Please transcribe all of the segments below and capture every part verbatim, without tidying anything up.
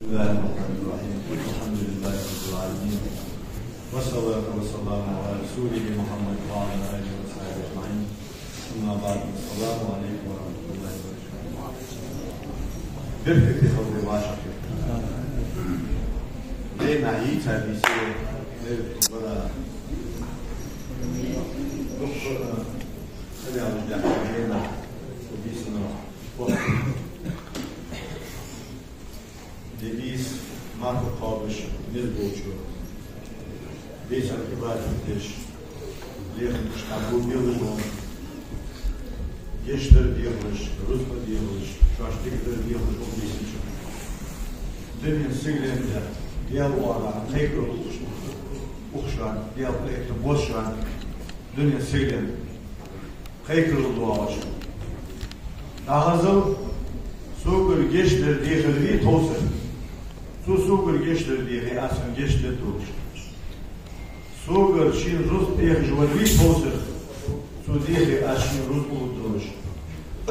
بسم الله الرحمن الرحيم. الحمد لله رب العالمين. والصلاة والسلام على رسوله محمد وعلى آله وصحبه أجمعين. أما بعد. السلام عليكم ورحمة الله وبركاته. Беркате хилда, вежарий. Дийнахьа йийца бийса, лерхӀа бара. Дукха, а, хьалъяла дийнахьа, бийсанна. Де бийса марха кхоабаш низ болчо, бийсан Ӏибадат деш, лехаш тӀа бу белаш вон, гешт дар дехалаш, рузба дехалаш, шоаш дика дар дехалаш ва бийсача. Дунен сигален тӀа Даьла оагӀорахьа кхайкарал ухаш, ухаш, Даьла къахетам беш, дунен сигален кхайкарал доагӀаш. ДӀахазал, согара гешт дар дехар вий тховсар. Цо согара гешт дар дехе, аз цунна гешт дергдолаш. Согара шийна рузба дехаш вар вий тховсар. Цо дехе, аз шийна рузба лургдолаш.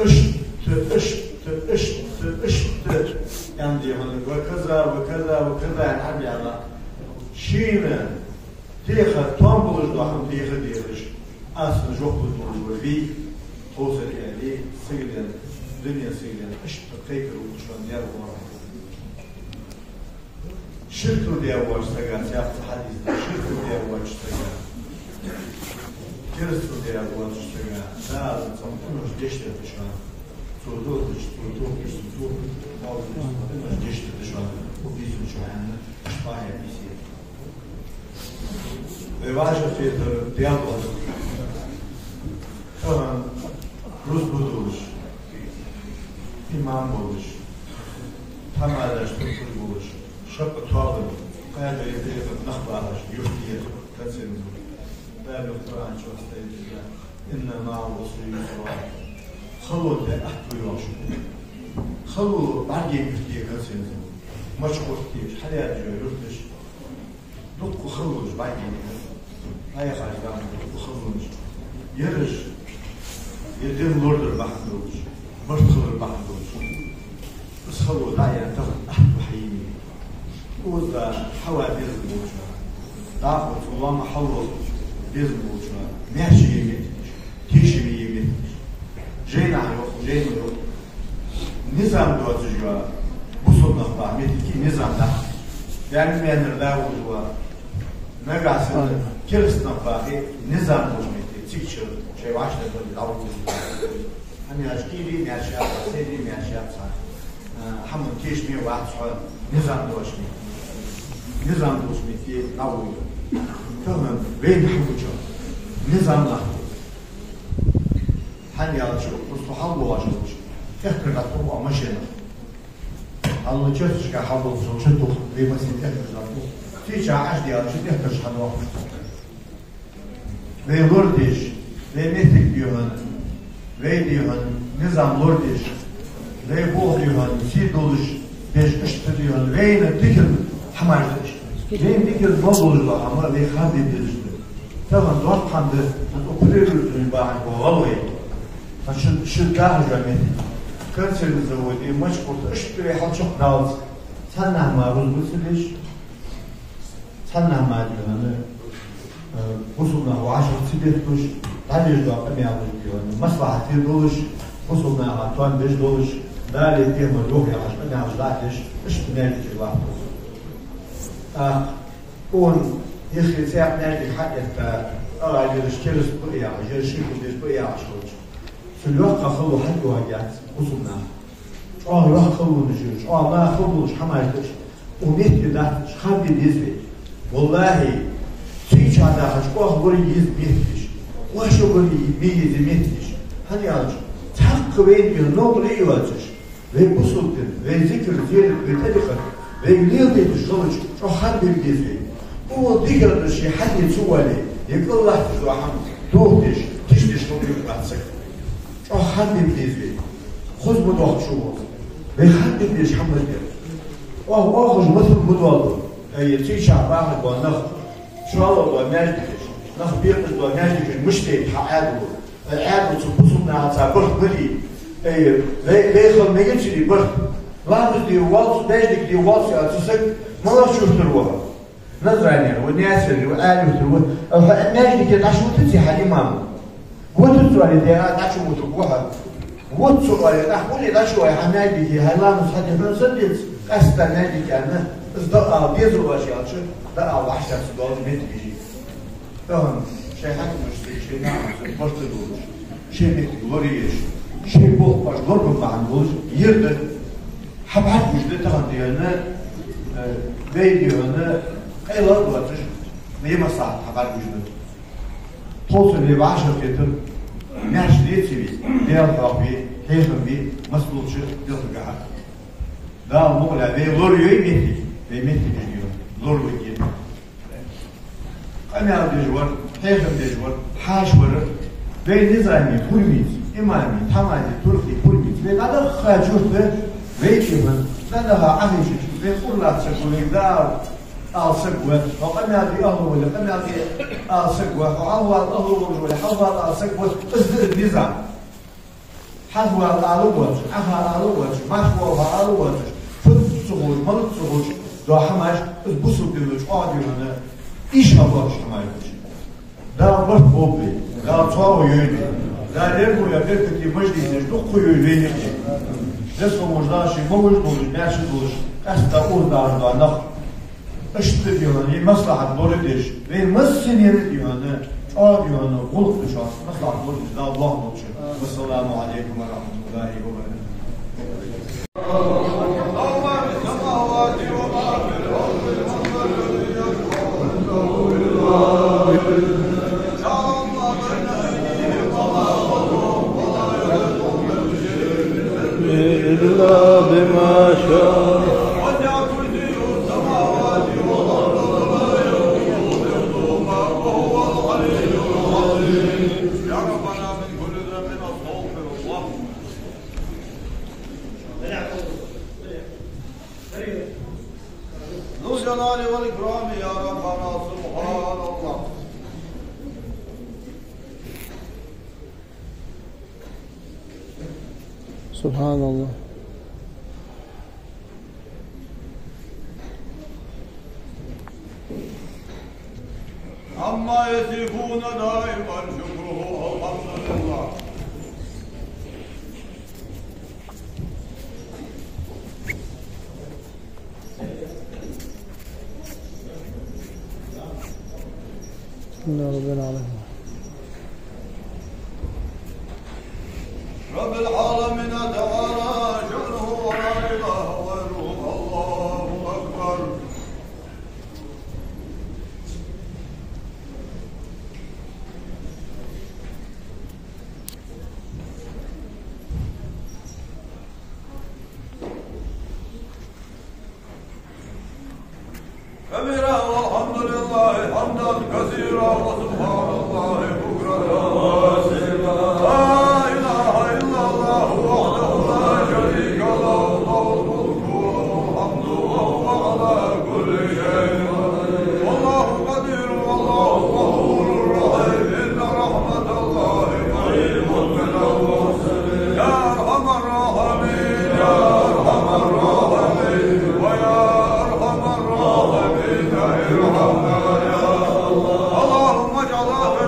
Иштта, иштта, иштта, иштта, аьнна дехар, ва каза, ва каза, ва каза, аьнна хьабаьнна. Шийна техар тоам болаш дола хӀама деха дехаш, аз цунна жоп лургдолаш вар вий тховсар, аьле, сигален, дунен сигален иштта кхайкарал ухаш ва Даьла оагӀорахьа. Ширк даь воацача сага, цхьаькха хьадис да, ширк даь воацача сага, керастал даь воацача сага, Дала цунна къинош гешт дергда шоана. Цо дохадеш, цо тохадеш, цо тохадеш, къинош гешт дергда шоана. Укх бийсача хьанна, шпахья бийса. Вай вежарий, хетар Даьла оагӀорахьа. Тахан рузба долаш, имам болаш, тхьамадаш туртур болаш, шакъа тоалар, къаьбе тӀехьа нах бахаш, юрт я, консенсус. Дала Къуръан чу хьастайта: «إن مع العسر يسرا». Хало тӀехьа атта йоагӀаш. Хало бӀаргех юрт я, консенсус. Мачкъурташ, хьалъяьржа юрташ. Дукха хало долаш бӀаргех. Ай, хаза дам, дукха хало долаш. Ераш, ер дин лорадар бахьан долаш, барт хилар бахьан долаш. Из хало дӀаяьнна тахан атта хьайийна. Укхаза хьава безам болча, дӀахо цу лоама хьалвала безам болча, маьрша я меттигаш, тешаме я меттигаш. Жайнашка йоах, жайна йоах. Низам доацаш йола бусалба нах баха меттиге низам дац. Ваьнна-ваьннар дӀаволаш вола, нагахьа санна кераста нах бахе, низам долча метте, цига чу шоай вӀаштӀехьдараш дӀаволаш. ХӀана аьлча кӀийле маьрша яц, седле маьрша яц, а, хӀама тешаме вац хьо, низам долча метте. Низам долча метте дӀаволаш. Тахан вайна хьагуча низам лахь. ХӀана аьлча, просто хьалбоагӀаш болча, тӀехкар дӀатоху машенах. Хьалла черташка хьалбоагӀаш болча, тоху вай машен тӀехкараш дӀатоху. Цу чу Ӏаш даьлча, тӀехкараш хьадоахаш. Вай лорадеш, вай меттиг дехар, вай дехар, низам лорадеш, вай болх дехар, сий долаш, деш, иштта дехар, вайна дикар хӀамаш да уж. Вайна дикар мел долаш дола хӀама, вай харде дезаш да. Тахан доккха хӀама да, хӀанз укх природный бахьан бола гӀалгӀай. Хьан ши, ши даха жа метте. Консервный завод, и мачкъурт, иштта вай хьалчакхдаллалца. Цхьаннахьа мара рузба ца деш, цхьаннахьа мара дехар, э, бусалба нах вӀашагӀ ца детташ, дӀадеш дола къамаьлаш дехар, маслахьате долаш, бусалба наха тоам беш долаш, Дала тӀема дохьяхаш къамаьлаш дӀадеш, иштта маьждиге латташ. ТӀаккха Укхун юххе цхьаькха маьждиг хьаэтта, ара ераш кераста ба яхаш, ераш ширк деш ба яхаш хилча, цу лакха хало хьайоагӀаргьяц бусалба наха. ЧӀоагӀа лакха халонаш я, чӀоагӀа лакха халонаш хӀамаш да уж, укх метте дац уж, харде деза вай. ВаллахӀи, цу чу дахача, оаха вар еза меттигаш, оаша вар ме еза меттигаш. ХӀана аьлча, цхьаккха вайна новкъа ле йоацаш, вай бусалба дин, вай зикар, зерат, вай тӀарикъат, вай леладайташ хилча, чӀоагӀа харбе беза вай. Укхо дикараш ший хьаде ца вале, е кӀал латташ дола хӀама дохадеш, тишдеш хила беза вай саг. ЧӀоагӀа харбе беза вай. Хоза ма доахк шоана. Вай харбе безаш хӀама да ер. Оаха, оаха уж масал ма доаладу. Ай, цу чу бахаш бола нах, шоллагӀа дола маьждигаш, нах бекъаш дола маьждигаш мишта да хьа Ӏаьдало. Ай, Ӏаьдало цу бусалба нахаца барт бале, ай, вай, вай хила мегаций барт? Ламаз де воалл со, маьждиге де воалл со, аьле, цу сага малагӀча юртара ва хьо? Назранера ва, Наьсарера ва, Ӏаьлий-Юртара ва. Хьо маьждиге дӀачувутаций хьа имам? Вутац, аьле, дера дӀачувутаргва хьо. Вутац, аьле, тӀаккха гулъе дӀачувой хьа маьждиге, хьай ламаз хьаде хьона санна деза, къаьстта маьждиге аьнна, из дӀаала дезар оаш аьлча, дӀаала вӀаштӀехьа ца доалаш моттигаш я. Тахан шоай хьакимашца, шоай наӀарашца барт долаш, шоай моттиг лораеш, шоай болх оаш лорабе бахьан долаш ер да. ХьабӀаргагуш да тахан дегӀана, э, вай дегӀана къайла а доацаш, вай маслахьат хьабӀаргагуш да. Тховсара вай вӀашагӀкхетар маьрша деций вай, Даьла хьоахаве, хьехам бе, массадолча делхагахьа. Дала мукъалахь, вай лорайой моттиг, вай моттигаш дегӀана лоравергья. Къамаьл деш вар, хьехам деш вар, хьаша вар, вай низами пурмаца, имами, тхьамади, туркхий пурмаца, вай дӀадахача юрта вай кӀиман, дӀадаха Ӏохайшача, вай къурлацаргва, вай Дала ала саг ва, хьо къамаьл де ахӀлу вале, къамаьл де ала саг ва, хьо хьалхавала ахӀлу волаш вале, хьалхавала ала саг ва, из да из низам. Хьалхавала ала воацаш, Ӏоха ала воацаш, марха воалахьа ала воацаш, фу да ца ховш, мала да ца ховш, дола хӀамаш, из бусалба дино чӀоагӀа дегӀана ийша боацаш хӀамаш да уж. Дала барт болба вай, Дала цхьоагӀо йойла вай, Дала лергва беркате мажлисаш дукха йойла вайна а. Веза хинна волча Дала ший могаш долаш, маьрша долаш, къаьстта укхаза дахаш дола нах иштта дегӀана, вай маслахьат лорадеш, вай массанена дегӀана, чӀоагӀа дегӀана гӀулакх деш, маслахьат лорадеш Дала боахам болба шоана. Вассаламу Ӏалайкум ва рахьматуллахӀи ва баракатухӀ. إلا بما شاء. ذو الجلال والإكرام يا ربنا، سبحان الله. سبحان الله. عما يصفون دائما شكره، الحمد لله. الحمد لله رب العالمين. رب العالمين تعالى شأنه ولا إله غيره، الله أكبر. كبيرا والحمد لله حمدا كثيرا وسبحان الله بكرة وأصيلا. لا إله إلا الله وحده لا شريك له، له الملك وله الحمد وهو على كل شيء قدير. والله قدير والله غفور رحيم، إن رحمة الله قريب من المحسنين. يا أرحم الراحمين، يا أرحم الراحمين، ويا أرحم الراحمين ارحمنا يا الله. اللهم اجعل آخر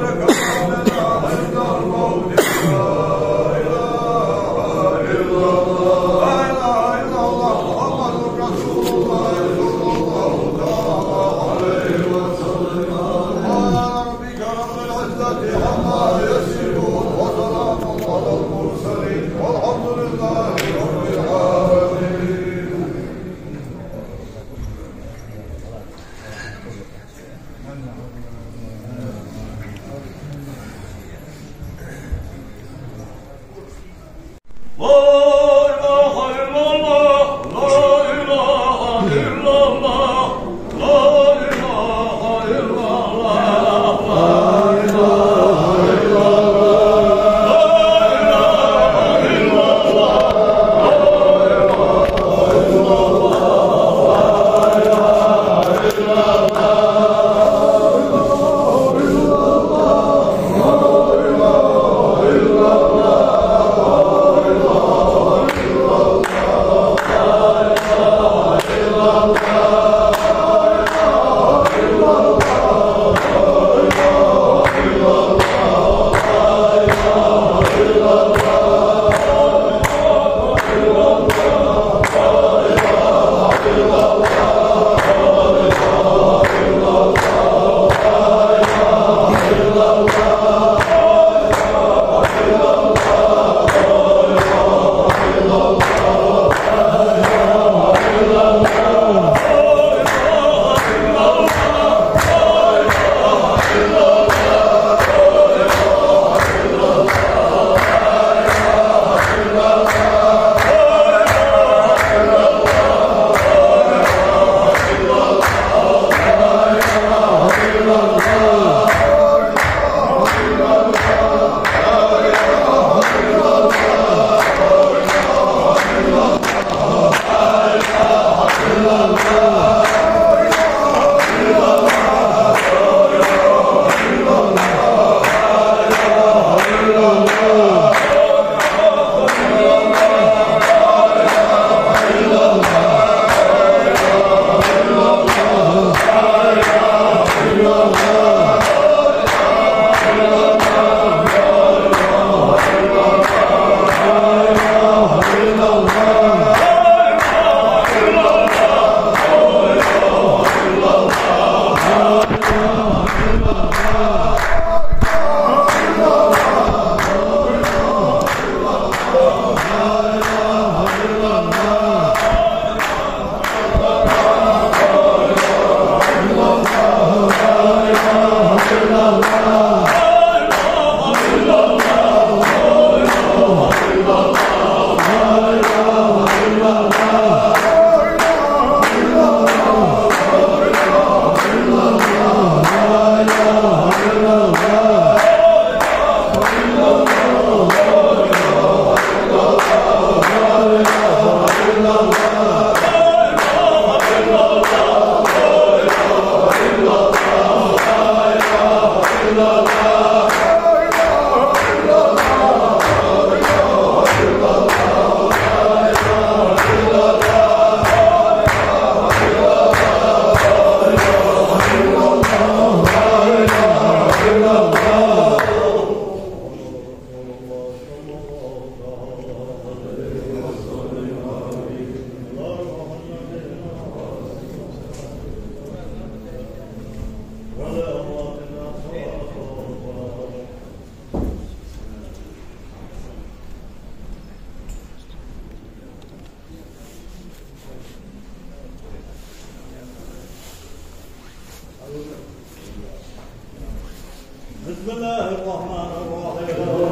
بسم الله الرحمن الرحيم.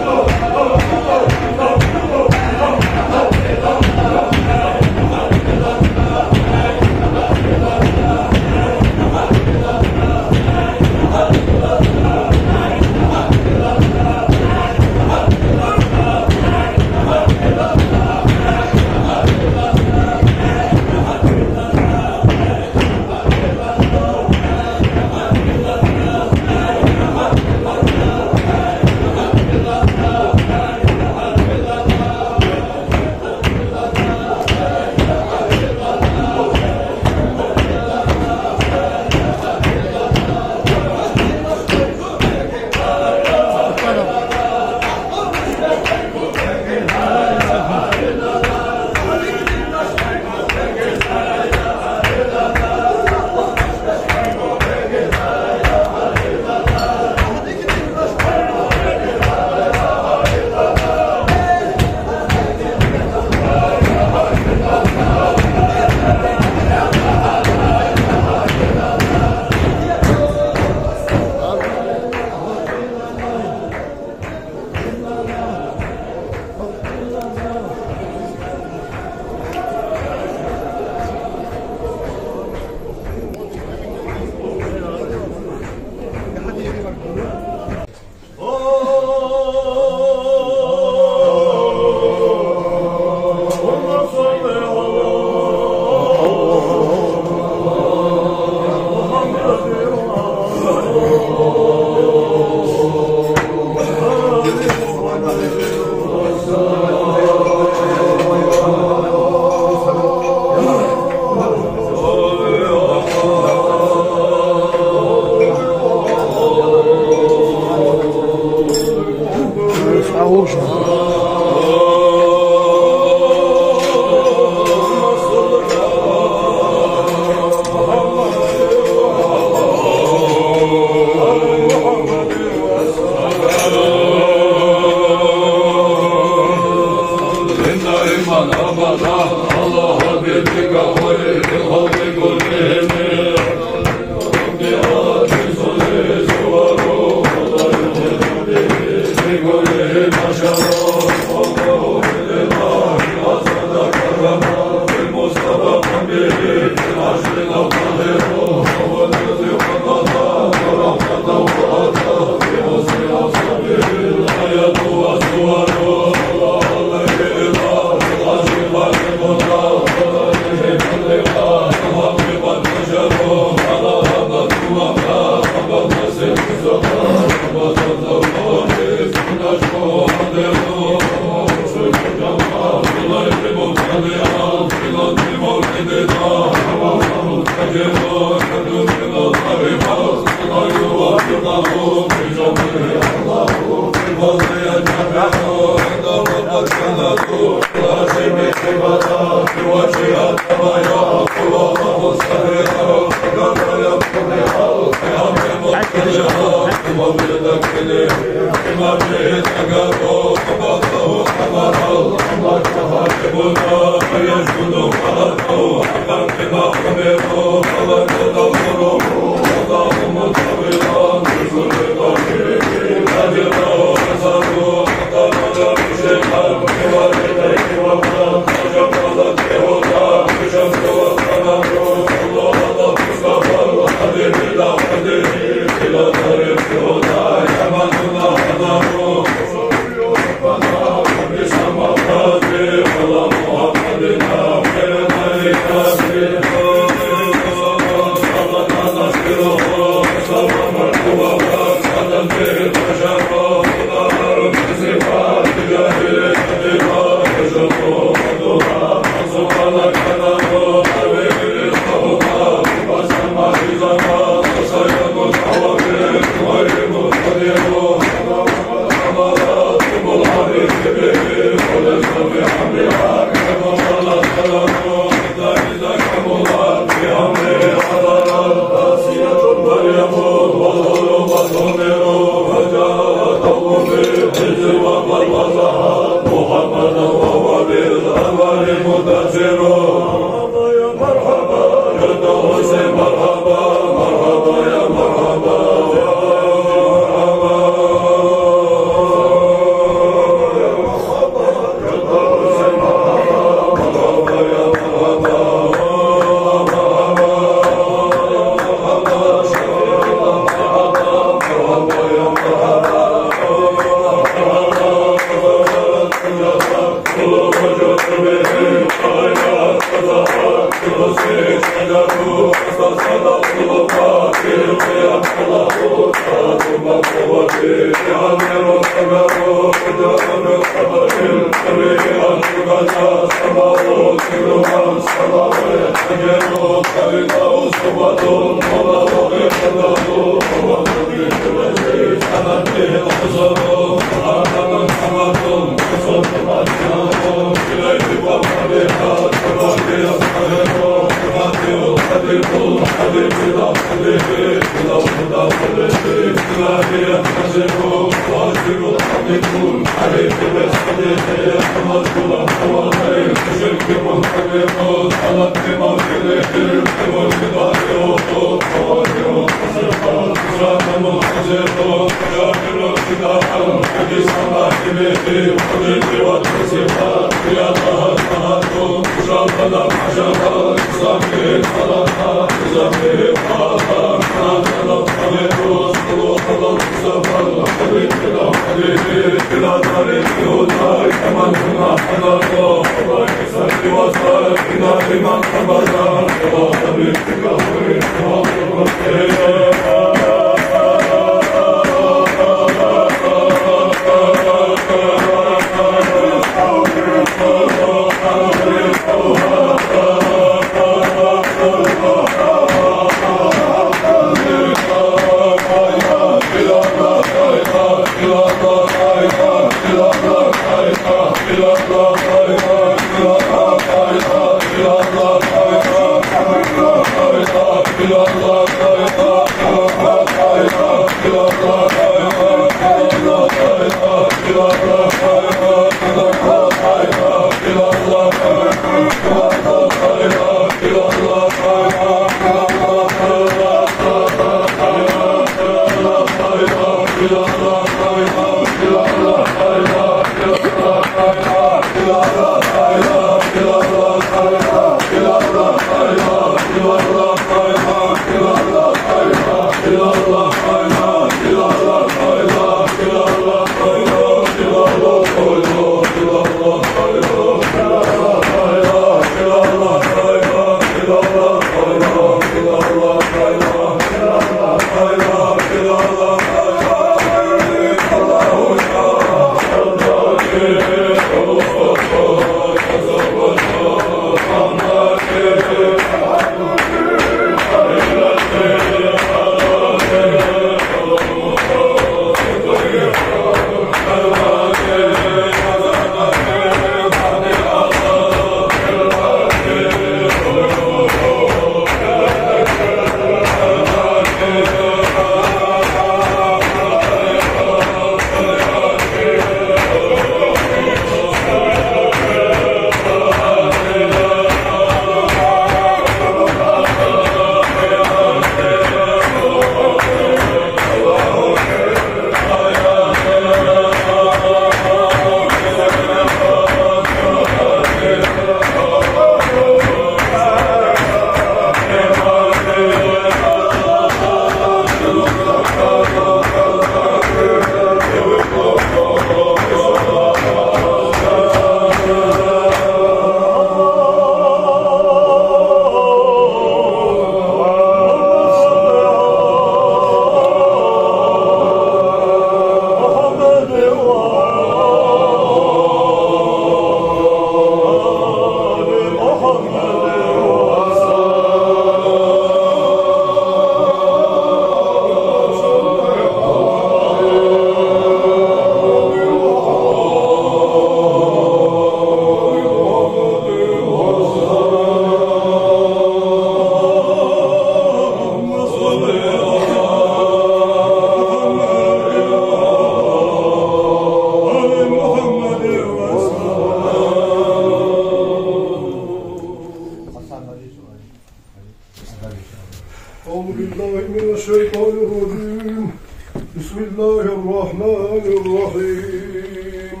بسم الله الرحمن الرحيم.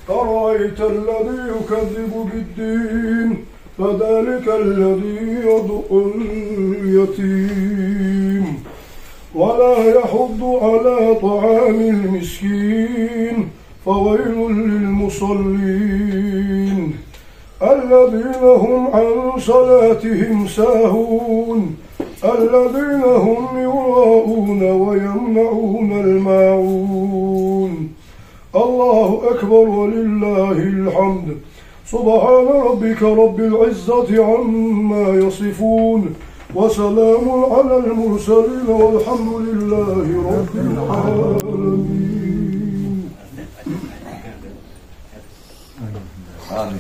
أرأيت الذي يكذب بالدين فذلك الذي يدع اليتيم ولا يحض على طعام المسكين فويل للمصلين الذين هم عن صلاتهم ساهون الذين هم يراءون ويمنعون الماعون. الله أكبر ولله الحمد. سبحان ربك رب العزة عما يصفون وسلام على المرسلين والحمد لله رب العالمين. آمين.